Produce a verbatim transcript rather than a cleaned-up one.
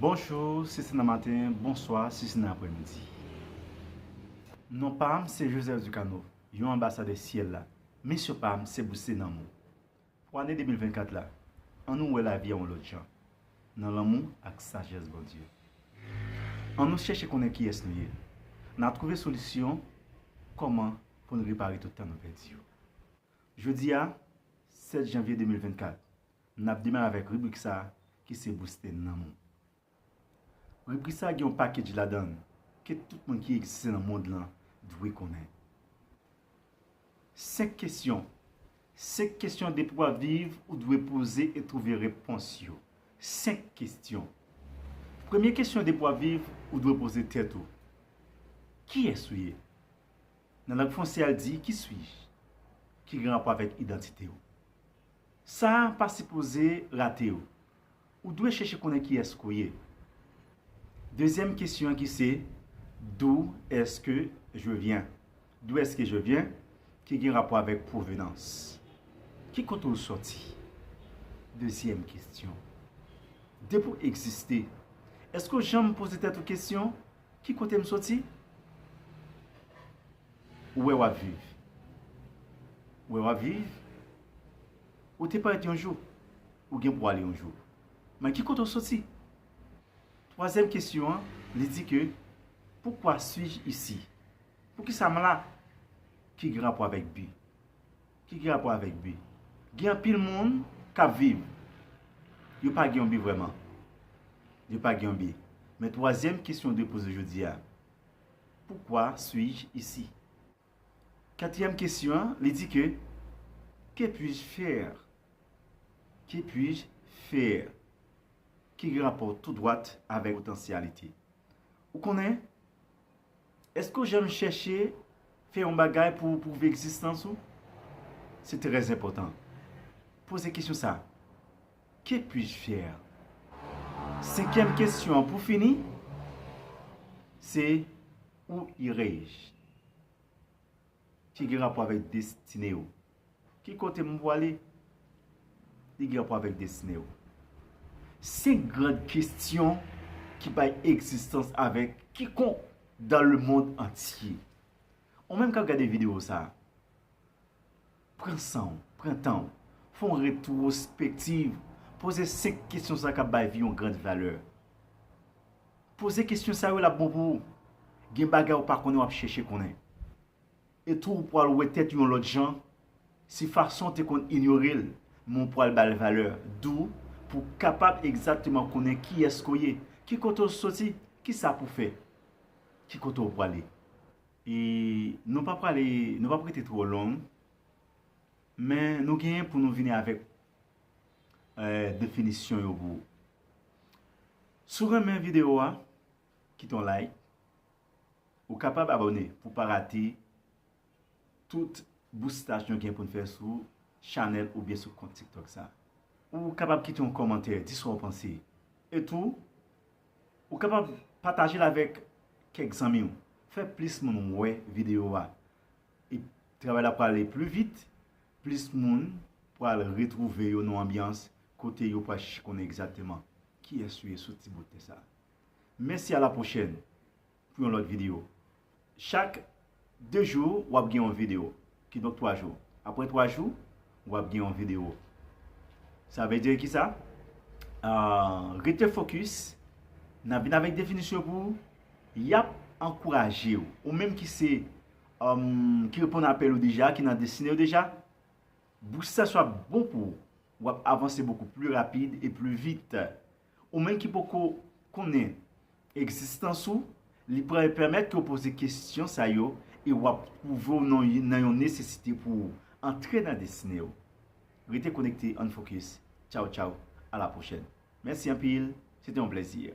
Bonjou, si se nan maten, bonswa, si se nan aprèmidi. Non pa m se Joseph Ducano, yon anbasadè syèl la. Misyon pa m se bouste nanm ou. Pou ane de mil vennkat la, ann nou wè lavi a yon lòt jan, nan lanmou ak sajès Bondye. Ann nou chèche konnen kiyès nou ye. N a twouve solisyon kòman pou n repare tout tan nou pèdi yo. Jodi a, sèt janvye de mil vennkat, n ap demare avèk ribrik sa a ki se bouste nanm ou. Ribrik sa a gen yon pakèt ladan l ke tout moun ki egziste nan mond lan dwe konnen. Senk kesyon. Senk kesyon depi w ap viv ou dwe poze e twouve repons yo. Senk kesyon. Premye kesyon depi w ap viv ou dwe poze tèt ou. Kiyès ou ye? Nan lang fransè a l di, qui suis-je? Ki gen rapò avèk idantite w. Sa a pa sipoze rate w. Ou dwe chèche konnen kiyès ke w ye. Dezyèm kesyon an ki se, d'où est-ce que je viens? D'où est-ce que je viens? Ki gen rapò avèk pwovenans. Ki kote w sòti? Dezyèm kesyon. Depi w egziste, èske w janm poze tèt ou kesyon, ki kote m sòti? Ou wè w ap viv. Ou wè w ap viv. Ou te parèt yon jou. Ou gen pou w ale yon jou. Men ki kote w sòti? Twazyèm kesyon an, li di ke, pourquoi suis-je ici? Poukisa m la? Ki gen rapò avèk bi. Ki gen rapò avèk bi. Gen anpil moun k ap viv. Yo pa gen yon bi vrèman. Yo pa gen yon bi. Men twazyèm kesyon w dwe poze jodi a, pourquoi suis-je ici? Katriyèm kesyon an, li di ke, que puis-je faire? Que puis-je faire? Ki gen rapò tou dwat avèk potansyalite. Ou konnen, èske w janm chèche fè yon bagay pou w pwouve egzistans ou? Se trè enpòtan. Poze kesyon sa a. Que puis-je faire? Senkyèm kesyon an pou fini, se où irai-je? Ki gen rapò avèk destine w. Ki kote m pou ale? Li gen rapò avèk destine w. Senk gran kesyon ki bay egzistans avèk kikonk dans le monde entier. Ou menm k ap gade videyo sa a, pran san w, pran tan w, fè yon retwospektiv, poze senk kesyon sa k ap bay vi yon gran valè. Poze kesyon sa yo, l ap bon pou ou. Gen bagay ou pa konnen, w ap chèche konnen. E tou, ou pral wè tèt ou yon lòt jan, si fason w te konn inyore l, men w pral ba l valè. D'où, pou w kapab egzakteman konnen kiyès ke w ye, ki kote w soti, ki sa pou w fè, ki kote w prale. E nou pa prale, nou p ap rete twò long, men nou genyen pou nou vini avèk, eh, definisyon yo pou ou. Si w renmen videyo a, kite yon like. Ou kapab abòne pou w pa rate tout boustaj nou gen pou n fè sou chanèl oubyen sou kont TikTok sa. Ou kapab kite yon kòmantè, di sa w panse. E tou, ou kapab pataje l avèk kèk zanmi w. Fè plis moun wè videyo a. E travay la pral ale pli vit, plis moun pral retwouve yo nan yon anbyans kote yo pral chèche konnen egzakteman kiyès ou ye sou ti bout tè sa. Mèsi, a la pwochèn pou yon lòt videyo. Chak de jou, w ap gen yon videyo. Kidonk twa jou. Apre twa jou, w ap gen yon videyo. Sa vle di ki sa? Ah, rete fokis. N ap vin avèk definisyon pou ou. Y ap ankouraje w. Ou menm ki se, um, ki reponn apèl ou deja, ki nan destine w deja, boustaj sa w ap bon pou ou. W ap avanse bokou pli rapid e pli vit. Ou menm ki poko konnen egzistans ou, li pral pèmèt ke w poze kesyon sa yo e w ap twouve w nan, nan yon nesesite pou w antre nan destine w. Rete konekte, ann fokis. Tchaw, tchaw. A la pwochèn. Mèsi anpil. Se te yon plèzi.